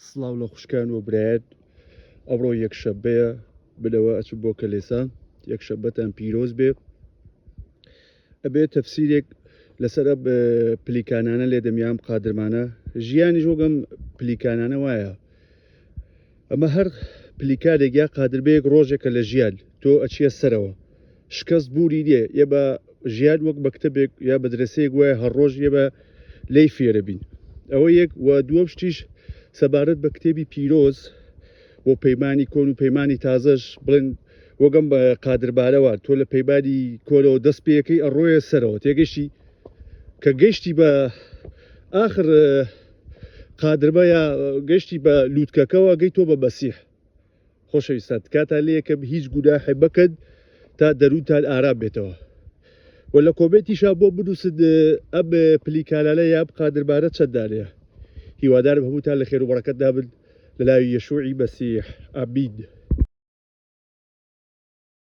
سڵاو لە خوشکان و برایان ئەمڕۆ یەکشەبەیە بنەوە ئەچم بۆ کەلێسا یەکشەبەتان پیرۆز بێ ئەبێ تەفسیرێک لەسەر ئەم پلیکانانە لێ دەمیام قادرمانە ژیانیش وەگەم پلیکانانە وایە ئەمە هەر پلیکارێک یا قادربەیەک ڕۆژێکە لە ژیان تۆ ئەچیە سەرەوە شکست بوری نیە یە بە ژیان وەک مەکتەبێک یا مەدرەسەیەک وایە هەر ڕۆژ ئێمە لێی فێرە بین ئەوە یەک و دووەم شتیش سەبارەت بە کتێبی پیرۆز بۆ پەیمانی کۆن و پەیمانی تازەش بڵێن وەگەم بە قادربارەوە تۆ لە پەیمانی کۆنەوە دەست پێەکەی ئەڕۆیە سەرەوە تێگەشتی کە گەشتی بە ئاخر قادربە یا گەشتی بە لووتکەکەوە گەی تۆ بە مەسیح خۆشەویستان تکاتان لێ ئەکەم هیچ گوناحێ مەکەن تا دەروونتان ئارام بێتەوە و لە کۆمێنتیشا بۆ بنووسن ئەم پلیکانانە یا ئەم قادرمانە چەند دانەیە هیوادارم هەمووتان لە خێر و بەڕەکەتدا بن لە ناوی یەشوعی مەسیح ئامین.